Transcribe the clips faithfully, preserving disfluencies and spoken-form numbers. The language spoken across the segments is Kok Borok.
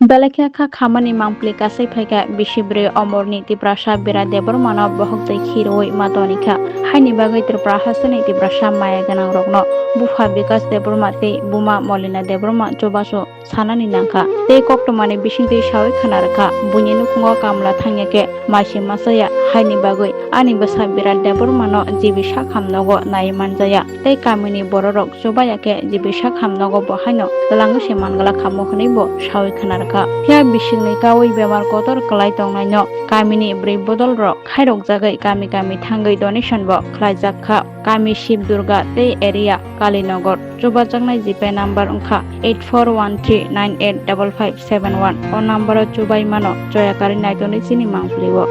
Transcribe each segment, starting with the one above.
Belai khe kha khamani mangpili kasai phaikha bisi bwrwi Omorni Tiprasa Birat Debbarmano bohok twi khiroui ma tonikha. Haini bagwi Tripura hasteni Tiprasa maya gwnangrokno bupha Bikas Debbarma tei buma Molina Debbarma chubachu sanani nangkha tei koktwmani bisingtwi saui khna rwkha. Buini nukhungo kamla thangya khe maisi machaya, haini bagwi ani bwsa Birat Debbarmano G B sak hamnogo naiwi manjaya tei kamini bororok chubaya khe G B sak hamnogo bo haino twlangwi se manglak kha mo hwnwi bo saui khna rwkha. Phiya bisingni kaui bemar kotor kwlai tongnaino kamini bwrwi bodolrok khairokjagwi kami kami thangwi donation bo khlaijak kha. Kami Shiv Durga tei area Kalinagar. Chubajaknai G Pay number wngkha eight four one three nine eight double five seven one. O number o chubai mano, choya karwi naitoni chini mangpili o.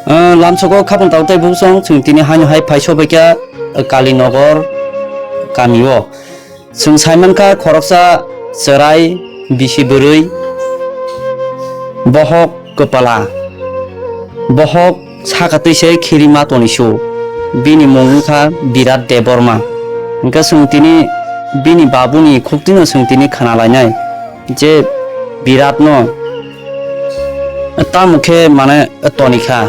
Ah, lamsogo khapang tau tei bubsong chwng tini haino hai phai sobaikha, ah, Kalinagar kami o. Chwng saimankha khoroksa chwrai bisi bwrwi bohok kwpala. Bohok saka twi se khirima tonisu. Bini mung wngkha Birat Debbarma. Hwnkhe chwng tini bini babuni khuktwino chwng tini khna lainai je Biratno tamo khe mane tonikha,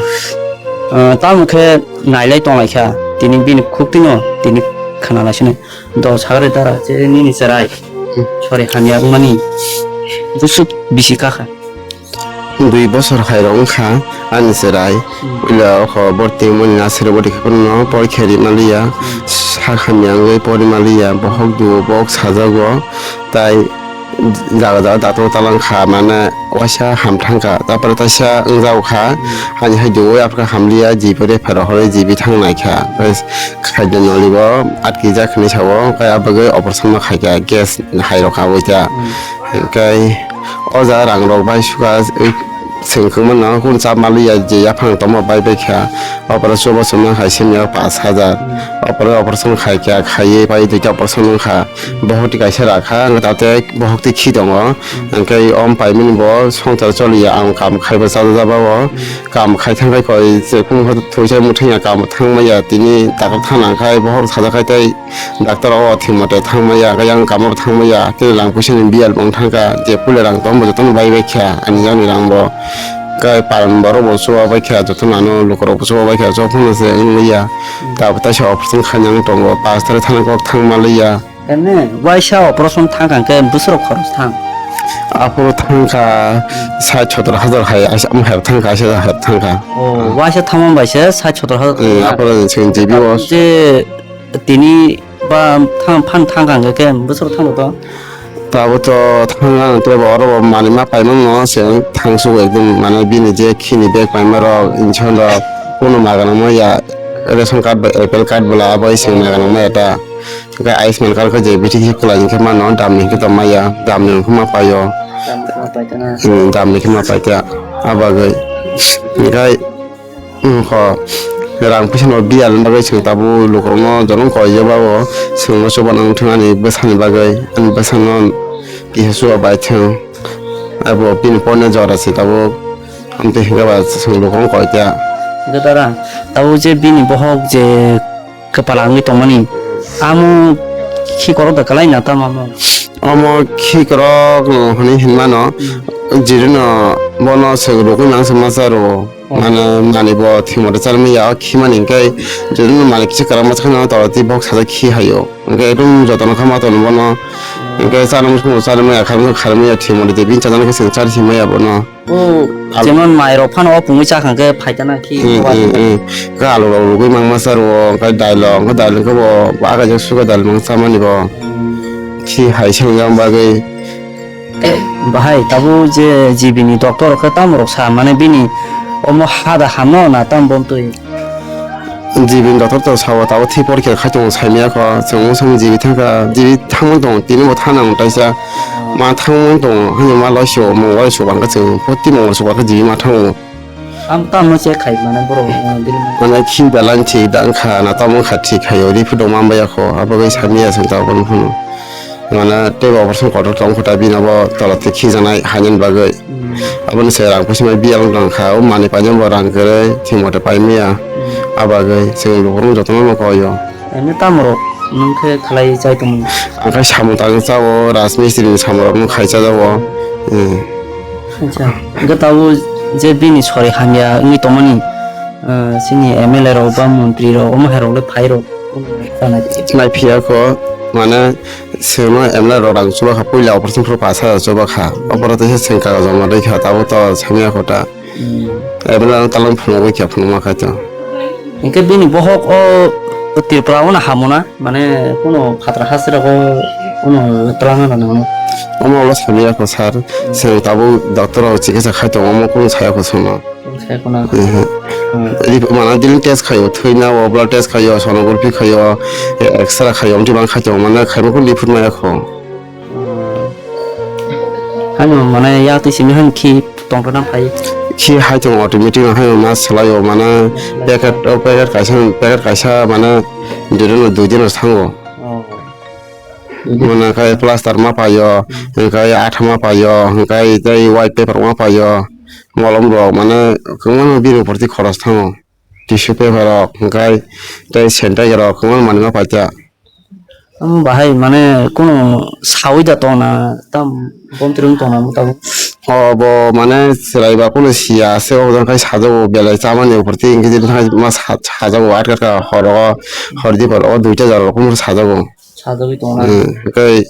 tamo khe nailai tonglaikha, tini bini khuktwino tini khna laisinai. Do sagre dara je nini chwrai. Sorry, hamya wngmani. Busuk bisi kakha. Dui bosor hai rok wngkha ani chwrai. Puila o kho borti mani nasero boti khe phano porikha ri maliya. Sak hamya wngwi pori maliya. Bohok duo bok sajago. Tai jaga jaga dato talang kha, mane waisa ham thang kha. Tapore taisa wngjago kha. Hani hai duo aphra hamliya, jibi refer horwi jibi thang nai kha. Khaida noligo atkijak hinwi sao, kaya bagwi operation no khaikha, gas hai rok kabui ta. Hwnkhe o jaga rang rok bai suka, chwng kwmano kun chap maliya je yaphang tongma bai bai kha. Opore chubachu ma hai simya pash hajar. Opore operation khaikha, khaiwi pai duita operation wngkha. Bohok twi kaisa rakha, hwnkhe tate bohok twi khi tongo. Hwnkhe om paimani bo songchar choliya, ang kam khaiba chajajaga o. Kam khai thangkhai koi je kung thuisa muthungya kam thangmaya tini doctor thana khai bohor sajakhai tei doctor o thwngmate thangmaya khe yang kamo thangmaya tei lang puisa ni biyal bong thangkha je puila rang tongbo jotono bai bai kha ani yani rang bo kai paran borok bo chuba bai kha jotono ano lukurok bo chuba bai kha jotono se wngya tabuk taisa operation khainani tongo pash tarik thani kok thangma liya. Ene waisa operation thang kha khe bwswrok khoros thang? Aphuru thang kha sait sotor hajar hai, asa, omo hai thang kha, asa hai thang kha. Oh, waisa thangma bai se sait sotor hajar. Hmm, aphuru chwng G B o. Je tini ba thang, phan thang kha khe bwswrok thang to? Tabo to thang ang, tei bo oro bo manwi ma paimano se thang sugo ekdom, mane bini je khini bag paima rok, injection rok, kuno magana maya, ration card bai, A P L card bola abo se magana maya ta. Hwnkhe Ayushman card khe je bithi khe kwlai hwnkhe mano, damni hwnkhe tong maya, damni hwnkhe ma paio. Damni hwnkhe ma paitana. Hmm, damni hwnkhe ma paita. Abagwi. Hwnkhe, hmm, kho, rang puisa no biyal bagwi chwng tabuk lukurokno jotono koi jeba o, chwngno chuba nang thung ani bwsani bagwi, ani bwsano kisa chuba bai thung. Abo bini porna jora se tabuk, amtwi hwnkhe ba chwng lukurokno koi ta. Hwnkhe dara, tabuk je bini bohok je kwpala wngwi tongmani. Amo khikorok da kwlai na tamo amo? Omo khikorok no hwnwi hinmano, hmm, jirino bono se rwgwi mangsa masa rwo. Oh. Mane mani bo thwimate charmaya, o khimani hwnkhe jirino mani kisa kwrwngma sakhano tolotwi bok sajak khi haio. Hwnkhe ekdom jotono kha ma tono bono. Hwnkhe chana muchungno charmaya, kharmaya, kharmaya thwimate je bini chajana khe chwng char himaya bono. O, al- jemon mairok phano o pungwi chakha khe phaitana khi. Hmm, hmm, hmm. Khe alu rok rwgwi mangma sa rwo, khe dailo, khe dailo khe bo, bo akaijak suka dailo mang chamani bo. Hmm. Khi hai se wngya bagwi. Bahai, tabuk je G B ni doctor rok khe tamo rok sa, mane bini omo hada hamno na tamo bomtwi? G B ni doctor to sao, tabuk thwi porikha khai tongo, saimaya kho, chwng mosong G B thangkha, G B thangmani tongo, tini bo thana mung taisa, ma thangmani tongo, hwnwi ma loisio, mung loisio bangkha chwng, poti mung loisio bangkha G B ma thango. Am tamo che khai mane borok, uh, bini mane khi belai thik da wngkha, na tamo wngkha thik khaio, ri phuto ma baya kho, abo bai samya chwng tabuk phano. Mane teibo operation kotor tong kho ta bini bo tola twi khijanai hainani bagwi. Hmm. Aboni se rang pusi mai biyal wng tong kha, o manwi painani bo rang kwrwi, thik mote pai maya. Hmm. Abagwi chwng lukurok jotono no koi o. Ene tamo rok Nwng khe khlai chai tongmani? Ang khe samung tangwi chao, rajmistri ni samung rok no khai chajago. Hmm. Acha, hwnkhe tabuk je bini sori hamya wngwi tongmani, ah, chini M L A rok ba montri rok, omo hai rok le phai rok. Nai phiya kho, mane, sengno M L A rok rang chuba kha, puila operation phuru pash hajar chuba kha. Opor tei se seng kago joma dei kha, tabuk to samiya kho ta. Hmm. Ebela ang talang phunugwi khe phunukma khai to. Hingke bini bohok o Tripura o no hamo na, mane kuno phatra hasteo o no twlangna nango. Omo ulo samiya kho sir, hmm, se tabuk doctor rok chikitsa khai tongo, omo kuno saya kho sono. Kuno saya kho na. Ehe. Hmm. Ri-, mana dil test khayo, thwina o blood test khayo, sonography khayo, e, X-ray khayo, omtwi bang khai tongo, mane khaima kho liphuit maya kho. Haino mane yak twi simi han khi tongthokna phai. Khi hai tongo automatic no haino ma swlaio mane packet o packet kaisa packet kaisa mane dui din dui din thango. Oh. Mane kai plaster ma paio, kai atha ma paio, kai tei white paper ma paio, molom rok mane kwbangma bini porti khoros thango. Tissue paper rok, hwnkhe tei sanitizer rok kwbangma manwi ma paikha. Omo bahai mane kunu sawi da tongna tam bomtwi wng tongna mutabuk. Obo mane chwrai ba kunu siya se obo jang khai sajago belai chamani upor twi hwnkhe jini thangma sa-, sajago atka ka horo hordi poro o duita jora kunu sajago. Sajagwi tongna. Hmm, hwnkhe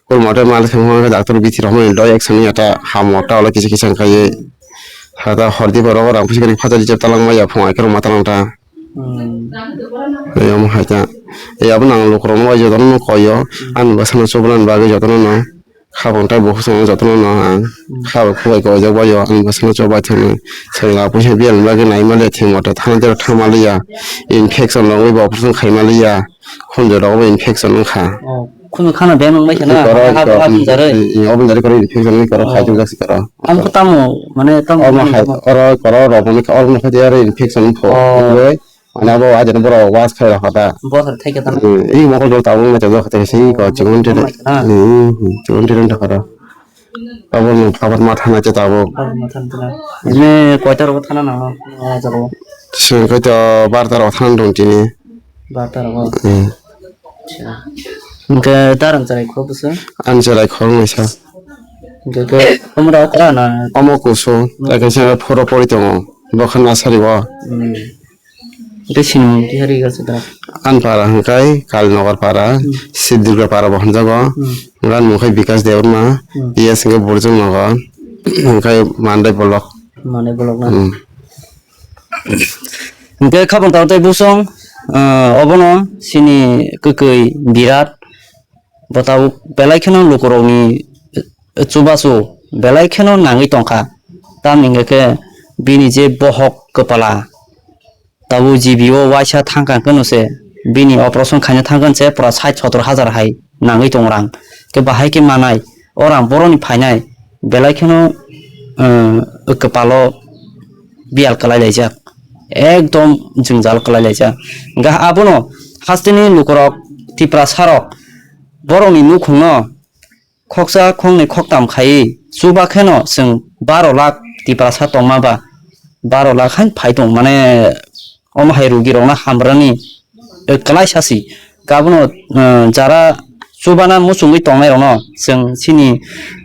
kurmo tei mal khe hwnkhe doctor bithi rok doi action ya ta hamo ta olo kisa kisa hwnkhe. Hata hordi borok rang pusi kari phatar rijak talang maya phung ai khe rwma talang ta. Hmm. Ayam hai ta. Ayabo nang lukurok no jotono no koyo. Hmm. Ani bwsano chobulani bagwi jotono no. Khabang tai bo khusung jotono no ang. Hmm. Khabang khubai ko ojak bayo ani bwsano chobai thangni. Chwng la pusi biyang bagwi nai maliya thing moto thana jero thang maliya. Infection rogwi bo operation khai maliya. Khunju rogo bo infection wngkha. Oh, khunju khana beng wngbai khana, Koro, hap, koro, hap, mm, wngjarwi. Mm, mm, obo wngjarwi koro infection wngwi koro, oh, khaijak jak si koro. Ang kho tamo, mane, tamo, omo hai, tamo. Oro, koro rogo ni, oro no khaidi aro infection wngkho. Oh. Wngwi, mane, abo ajani borok was khai rokha da. Bosor thaikhe tamo. Mm, i mokol rok tabuk wngmai tongo, khatai se i ko, oh, chikon tere. Wngmai khana. Mm, mm, chikon tere wngkha da. Abo nwng khabar ma thana khe tabuk. Khabar ma thana tila. Ine koita rogo thana nango, o jaga o? Chwng khe to barta rogo thana dong tini. Barta rogo? Hmm. Acha. Hwnkhe darang chwrai kho bwswk? Ani chwrai khoroknwi sa. Hwnkhe khe omo rok kwra na? Omo kusu, hmm, tei kaisa phoro pori tongo. Bo khe nasari o. Hmm. Tei sinimung tihari gasa da. Ani para hwnkhe Kalinagar para, hmm, Sibdurga para bo hwnjago. Hmm. Ani mung khe Bikas Debbarma, hmm, P S hwnkhe Burjung Nagar, hwnkhe Mandai block. Mandai block na. Hmm. Hwnkhe khabang tao tei busong, ah, obono sini kwkwi birat. Bo tabuk belai kheno lukurokni, eh, chubachu belai kheno nangwi tongkha. Tamni hwnkhe khe bini je bohok kwpala tabuk G B o waisa thangkha hwnkhe se bini operation khaina thangkha se pura sait sotor hajar hai nangwi tongo rang. Khe bahai khe manai o rang boroni phainai belai kheno, eh, kwpalo biyal kwlai laijak, ekdom jwngjal kwlai laijak. Hwnkhe abono hasteni lukurok Tiprasarok borokni nukhungno khoksa khoknwi khoktam khaiwi chuba kheno chwng baro lakh Tiprasa tongma ba baro lakh haino phai tong mane omo hai rugirokno hamrani, eh, kwlai sasi. Abono, eh, jara chubana muchungwi tongnairokno chwng chini,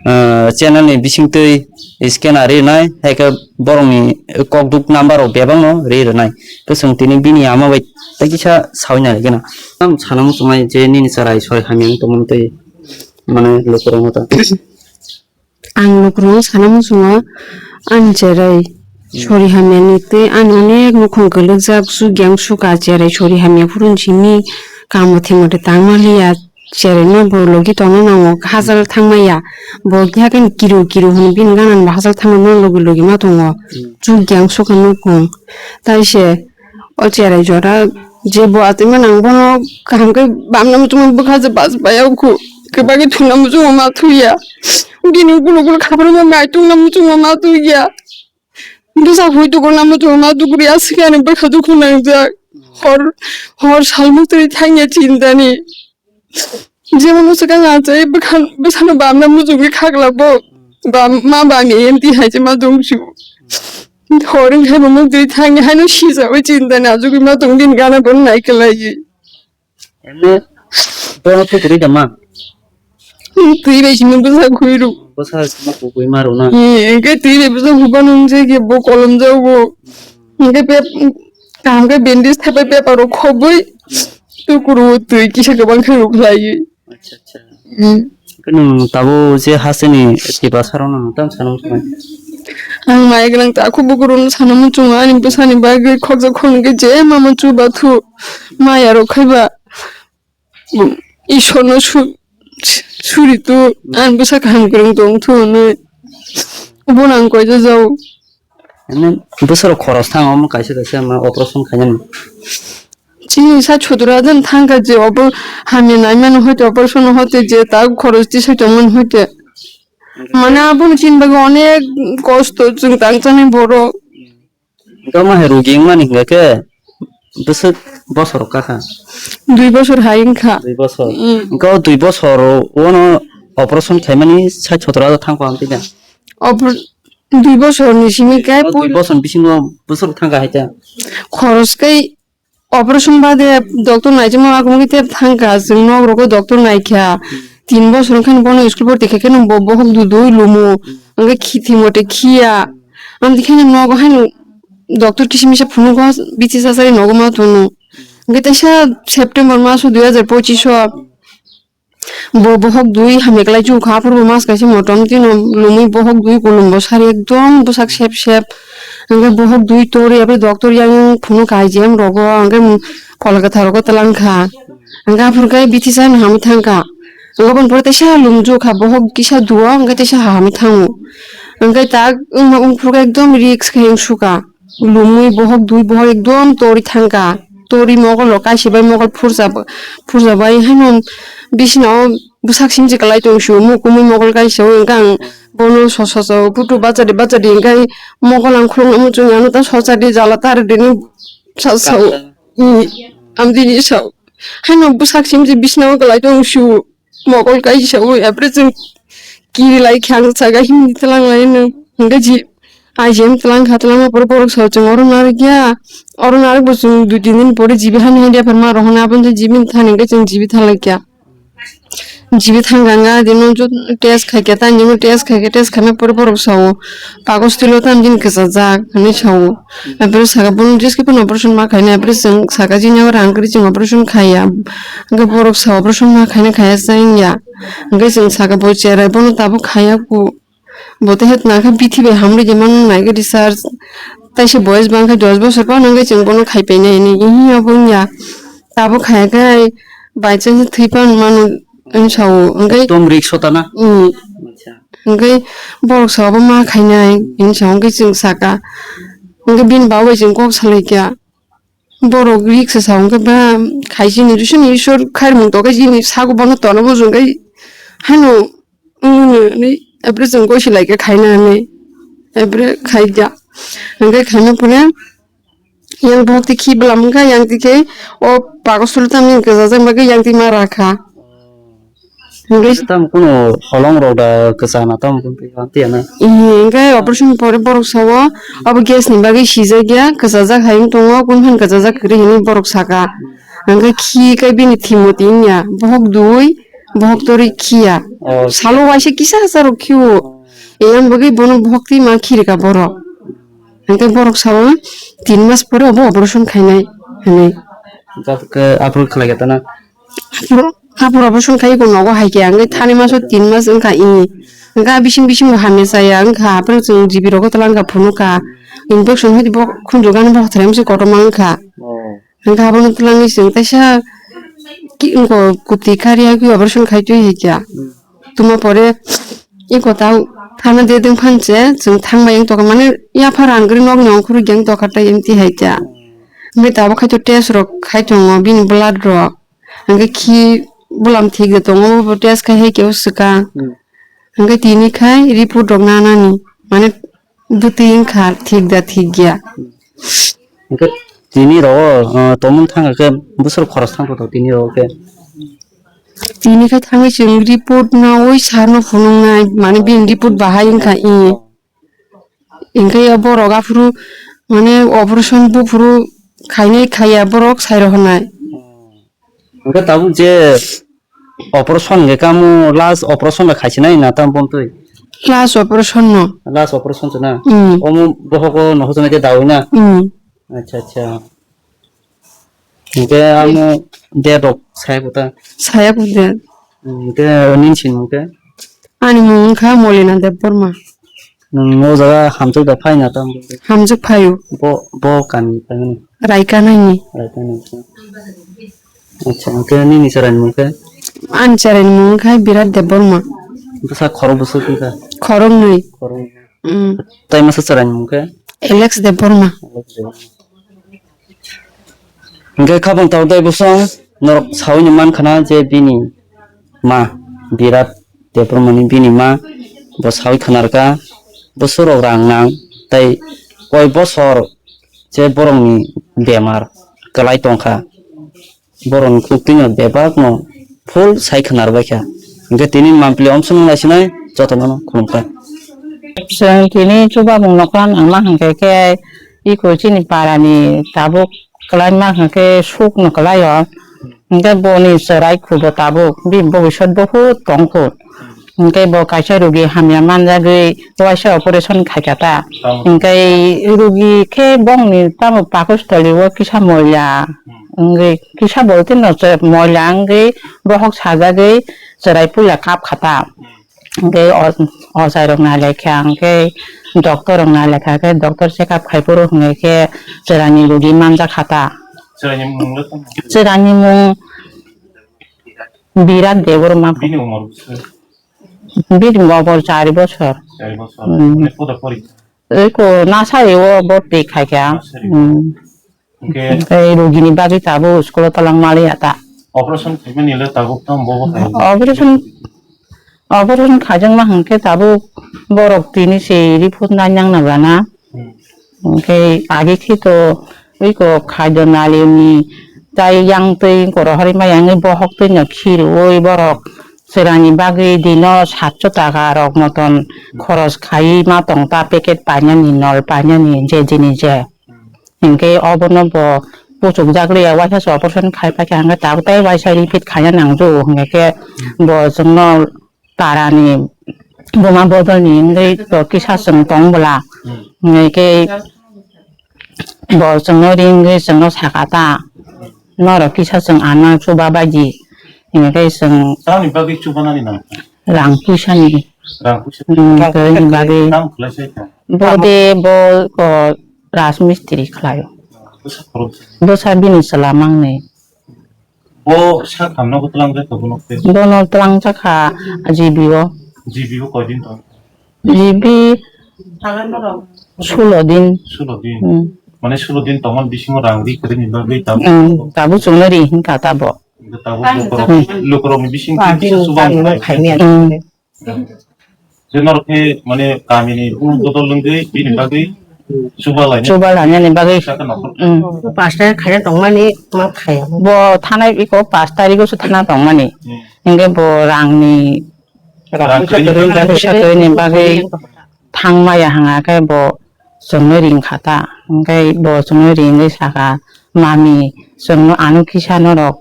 eh, channel ni bisingtwi scanner rinai, hai khe borokni kokduk number rok bebakno ri rwnai. Khe chwng tini bini ama bai tei kisa sawi nai gana. Tamo sana muchungnai je nini chwrai sori hamya wng tongmani tei mane lukurokno ta. Ang lukurokno sana muchungo, ani cherai sori hamyani tei ani onek nukhung kwlwkjak, chukya wng sukha, cherai sori hamya phuru simi kamo thengmate tangma liya, cheraino bo logi tongna nango, hajal thangmaya, bo hakhe kiru kiru hwnwi bini ganani bo hajal thangma logi logi ma tongo, chukya wng sukha nukhung. Tai se, O cherai jora je bo atwima nang bono kaham khe bamna muchungma bwkha je bas baya khu. Kwbagwi thungna muchungma ma thuya. Bini gulu gulu khaprwma mai tungna muchungma ma thuya. Bwsa hui tukurna muchungma ma tukurya swkhe ani bwkha dukhu nangjak. Hor, hor salmuk twi thangya chintani. Jemon no swkang achai bwkhan-, bwsano bamna muchungwi khakla bo. Bam-, ma bami M T hai se ma dongsu. Hor wngkhe bo muk twi thangya haino sijawi chinta ni achugwi ma tong bini gana bono naikolaiwi. Emne Bono tukurui da ma? Twi bai simi bwsa khuiru. Bwsa simi kukui ma rwna. Hwnkhe twi bai bwsa khuba nung je khe bo kolom jago. Hwnkhe pep-, kaham khe bandage thapai paper rok khobwi tukuru twi kisa kwbang khe rwkhlaiwi. Acha, acha. Hmm. Khe nwng tabuk je hasteni Tiprasa rokno nwng tamo sana muchungo? Ang maya gwnang ta khubu guru no sana muchungo, ani bwsani bagwi khokjak khoroknwi khe je mama chuba thu maya rok khaiba. Ishorno su-, suritu ang bwsa kaham kwrwng tong thu hwnwi. Bono ang koijakjao. Ene bwsaro khoros thang omo kaisa kaisa ma operation khainani. Chini sa chutura jan thangkha je obo hamya naimani hoite operation hoite je ta khoros tisai tongmani hoite. Mane abono chini bagwi onek kosto chwng tangchanai borok. Hwnkhe omo hai rugi wngmani hwnkhe bwswk bosor wngkha kha? Dui bosor hai wngkha. Dui bosor. Mm. Hwnkhe o dui bosor o-, ono operation khaimani sait sotor hajar thangkha amtwi da? Opor-, dui bosor ni simi khe o dui pul- bosor ni bisingo bwswk thangkha hai ta? Khoros khe operation bade doctor naijakma agumgwi tep thangkha, chwng nok rogo doctor naikha. Tin bosor wngkhani bono school bwrwi khaikhe nw bo bohok dudui lumu, hwnkhe khithi mote khiya. Amtwi kheno nogo haino doctor kisa misa phunugo, bithi sasari nogo ma tono. Hwnkhe teisa September maso dui hajar pochish o bo bohok dui hamya kwlai chukha, aphuru bo mas kaisa motom tino lumwi bohok dui kulumbo sari ekdom bwsak sep sep. Hwnkhe bohok dui tori abo doctor yang phunukha I G M rogo, hwnkhe phola kwthar rogo twlangkha. Hwnkhe aphuru khe bithi sa hamwi thangkha. Hwnkhe aboni pore teisa lumjukha, bohok kisa duo, hwnkhe teisa hamwi thango. Hwnkhe tak wngma wngphuru khe ekdom risk khe wngsukha. Lumwi bohok dui bohok ekdom tori thangkha. Tori mogol rok kaisa bai mogol phursa, phursa bai haino bisina o bwsak simsi kwlai tong sio, mukumui mogol kaisa o hwnkhe ang bono sosa sao putu bachadi bachadi hwnkhe mogol ang khulukna muchung ya ano ta sochadi jala tar dini sa sao. Amtini sao. Haino bwsak simsi bisina o kwlai tong sio. Mogol kaisa o, apre chwng kiri lai khe ang saka himdi twlang lai no. Hwnkhe ji, I G M twlang kha, twlang ma pore borok sao chwng oro narwk ya. Oro narwk bo chwng dui tin din pore jibi hani hani diaphar ma rohornai, aboni jibi thani hwnkhe chwng jibi thang lai kha. Jibi thang kha, ang dino test khai kha, tani dino test khai kha, test khaima pore borok sao. Pagosh tilo tamo din kwchajak hinwi sao. Apre saka bono jeske phano operation ma khainai, apre chwng saka jini o rang kwrwi chwng operation khaiya. Hwnkhe borok sa operation ma khaina khaiya chwng ya. Hwnkhe chwng saka bo cherai bono tabuk khaiya ku. Bo tei het nangkhe bithi bai hamrwi de mano nai khe research. Taisa boyes bangkhe dos bosor phano hwnkhe chwng bono khaipai nai hinwi hiya bo wngya. Tabuk khaiya khe by chance thwi phano mano wng sao. Hwnkhe ekdom risk sota na? Hmm. Acha. Hwnkhe borok sa obo ma khainai hinwi sa hwnkhe chwng saka. Hwnkhe bini baba bai chwng kok salaikha. Borok risk sa hwnkhe ba khaisini jisoni Ishwar khairmung tokhe jini sago bangkhe tona bujung khe haino wngmani apre chwng koi silaikha khainani. Apre khaikha. Hwnkhe khaina pore yang bohok twi khi bwlam wngkha, yang twi khe o pagoshul tamni kwchajak bagwi yang twi ma rakha. Hwnkhe tam kuno holong rok da kwchana tam kun twi tiya na. Hwnkhe operation pore borok sao abo gas ni bagwi sijak ya, kwchajak hai wng tongo, kun phan kwchajak kwrwi hinwi borok saka. Hwnkhe khi khe bini thimo tin ya, bohok dui, bohok torwi khiya. Oh. Salo waisa kisa kisa rok khio. Eyang bagwi bono bohok twi ma khirika borok. Hwnkhe borok sao tin mas pore obo operation khainai hinwi. Aphuru khlai kha tana? Aphuru, aphuru operation khai ko nogo hai khe, hwnkhe thani maso tin mas wngkha ini. Hwnkhe a bising bising bo hamya chaya wngkha, aphuru chwng G B rogo twlang kha phunukha. Infection hai bo khunju gana bo hothai mase kotorma wngkha. Oh. Hwnkhe abono twlangwi chwng teisa ki-, wngkha kuti kari agwi operation khai twi hai kha. Hmm. Tuma pore iko ta thana de ding phan che chwng thang bai wng tokha, mane yapha rang gri nok ni ongkhorwi geng tokha tei M T hai cha. Hwnkhe tabuk khai to test rok khai tongo bini blood rok. Hwnkhe khi bwlam thik de tongo, bo test khai hai khe o swkang. Hmm. Hwnkhe tini khai report rok nanani, mane bwtwi wngkha thik da thik ya. Hwnkhe tini rogo, uh, tongmung thangkha khe bwswk khoros thangkha to tini rogo khe? Tini khe thangwi chwng report nawi sir no phunuknai, mane bini report bahai wngkha i. Hwnkhe o borok aphuru mane operation buphuru khainai khaiya borok sai rohornai. Hwnkhe tabuk je operation hwnkhe kamo last operation bai khaisinai na tamo bontwi? Last operation no. Last operation se na? Hmm. Omo bohogo no hojani khe dawi na? Hmm. Acha, acha. Hwnkhe amo date rok saya kota? Saya kota. Hmm, hwnkhe nini sinimung khe? Ani mung wngkha Molina Debbarma. Nwng o jaga hamjak da phai na tamo? Hamjak phaio. Bo, bo kami phaimani? Raikanaini. Raikanaini. Acha, hwnkhe nini chwraini mung khe? Ani chwraini mung khe Birat Debbarma. Bwsa khorok bwswk wngkha? Khoroknwi. Khoroknwi. Mm. Tai masa chwraini mung khe? Alex Debbarma. Alex Debbarma. Hwnkhe khabang tabuk dai bwswng norok saui ni mankha na je bini ma Birat Debbarmani bini ma bo saui khwnarkha bwswk rok rang nang tei koi bosor je borokni bemar kwlai tongkha. Borokni khuktwino bebakno full sai khwnarbaikha. Hwnkhe tini mampli omsongo naisinai jotono khulumkha. Chwng tini chubamung nokha nangma hwnkhe khe iko chini parani tabuk kwlaima hwnkhe sukno kwlaio. Hwnkhe boni chwrai khubo tabuk bini bobiswt buhut tongkhu. Hwnkhe bo kaisa rugi hamya manjagwi waisa operation khaikha ta. Tamo. Hwnkhe rugi khe bongni tamo pakostoliko kisa moila. Hmm. Wngwi kisa boltino moila wngwi bohok sajagwi chwrai puila kapkha ta. Hmm. Hwnkhe o, ochairok nailaikha, hwnkhe doctorrok nailaikha, khe doctor check up khaiphuru hwnkhe khe chwraini rugi manjakha ta. Chwraini mung le tamo? Chwraini mung Birat Debbarma. Bini umor bwswk? Bini umor chari bosor. Chari bosor. Hmm. Mane koda pori? Eko nasari o borti khaikha. Nasari. Hmm. Hwnkhe hwnkhe rugini bagwi tabuk school o twlang maliya ta. Operation khaimani le tabuk tamo bobo khai? Operation, operation khaijakma hwnkhe tabuk borok tini se report nainang na bana. Hmm. Hwnkhe agi khe to iko khajo nalini tai yang twi koro hari ma yang bohok twi no khiru oi borok chwraini bagwi dino satso taka rok moton khoros khai ma tong ta packet painani nol painani je jini je. Hmm. Hinkhe obono bo puchukjak liya, waisa se operation khai paikha, hinkhe tabuk tei waisa repeat khaina nangjago, hinkhe bo chwngno tarani buma bodolni wngwi to kisa chwng tong bwla, hinkhe bo chwngno ringwi chwngno saka ta, norok kisa chwng ano chuba baidi, hinkhe chwng. Tamoni bagwi chubanani nang? Rang puisani. Rang puisa. Hmm, kwrwini bagwi. Tamo khlai sai ta? Bo de bo, o, rajmistri khlaio. Bwsa khorok. Bwsa bini chwla mangnwi. Bo sak hamno bo twlang jak bono tei? Bono twlang jak kha G B o. G B o koi din tong? G B sulo din. Sulo din. Hmm. Mane sulo din tongmani bisingo rang ri kwrwini bagwi tabuk. Hmm, tabuk chwngno ri hinkha tabuk. Tabuk lukurok, lukurokni bising kisa chuba wngkha. Hmm. Je norok khe mane kamini bumung bodol wngwi bini bagwi chuba lainani bagwi. Chuba lainani bagwi. Saka nokhor. Mm. Pastor khaina tongmani ma khaya. Bo thanai iko pash tarikgo se thana tongmani. Hmm. Hingke bo rangni rang puisa kwrwini bagwi thangmaya hwnga khe bo chwngno ringkha ta. Hingke bo chwngno ringwi saka, "Mami, chwngno ano kisa norok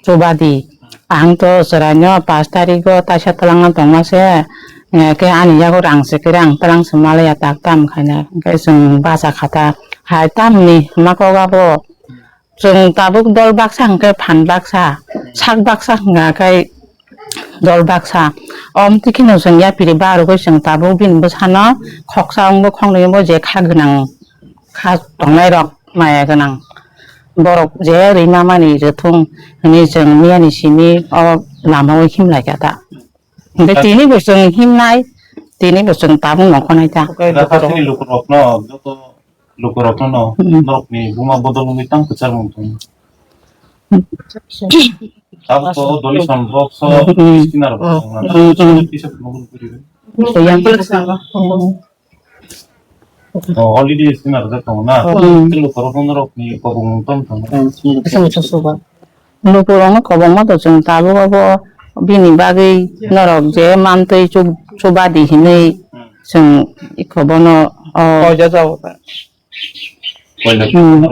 chuba di. Ang to chwraino pash tarigo taisa twlangna tongma se, eh, khe ani yago rang se khe ang twlang se malaya tak tam khaina." Hingke chwng bacha kha ta. Hai tamni hwnma kok abo chwng tabuk dol baksa hingke phan baksa, sak baksa hingka khe dol baksa. Om tikhino chwng yapiri barogoi chwng tabuk bini bwsano khoksa wngbo khoknwi wngbo je kha gwnang kha tongnai rok maya gwnang borok je rwima mani rwthung hwnwi chwng miyani simi o lama o himlai kha ta. Hingke tini bo chwng himnai, tini bo chwng tabuk nongkhornai ta. Rakhasini lukurokno joto Lukurokno no, hmm, norokni buma bodol wngwi tang kwchar wng tong. Abo to donation box o, hmm, scanner bo tong na. Hmm, hmm. Kisa phunuk kwrwi. Yang. Oh, already scanner da tong na. Hmm. Lukurokno norokni kobong wng tong tong. Hmm. Lukurokno kobongma to chwng tabuk abo bini bagwi norok je mantwi chu-, chubadi hinwi chwng iko bono, o, hmm,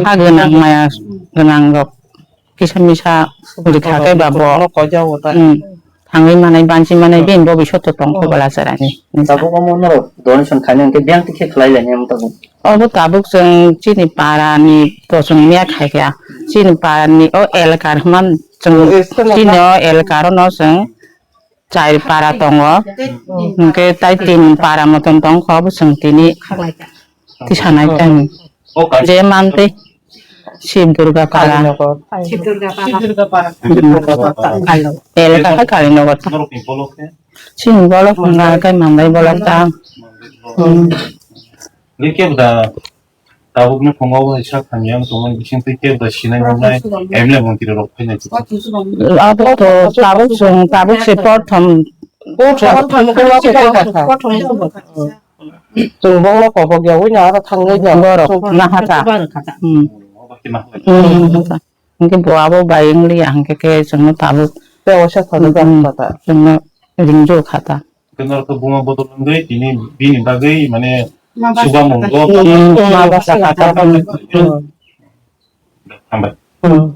ha gwnang maya gwnang rok kisa misa likha khe ba bo. Thangwi manai, banchi manai, bini bo bisoto tongkho bwla chara ni. Tabuk omo norok donation khaina hwnkhe biyang tikhe khlai lainai omo tabuk. Obo tabuk chwng chini para ni to chwng miya khaikha. Chini para ni o elkar hwnma chwng chini o elkar no chwng chai para tongo. Hwnkhe tai tin para motom tongkho obo chwng tini tisanai tang. Je mantwi Shiv Durga para. Elka hai Kalinogar ta. Chini bolok hwnga kai mandai bolok ta. Likhe da tabuk ni phungo bo sak hamya tongmani bising twi kebo da sinai manai M L A montri rok phainai. Abo to tabuk chwng tabuk se prothom. Chwng bongno kobok ya wina aro thangwi ya. Borok na hata. Hmm. Hwnkhe bo abo bai wng liya hwnkhe khe chwngno tabuk. Tei osa thani chwngno ringjo kha ta. Khe norok buma bodol wngwi tini bini bagwi mane chuba mungbo. Hmm, ma basa kha ta. Hambai. Hmm.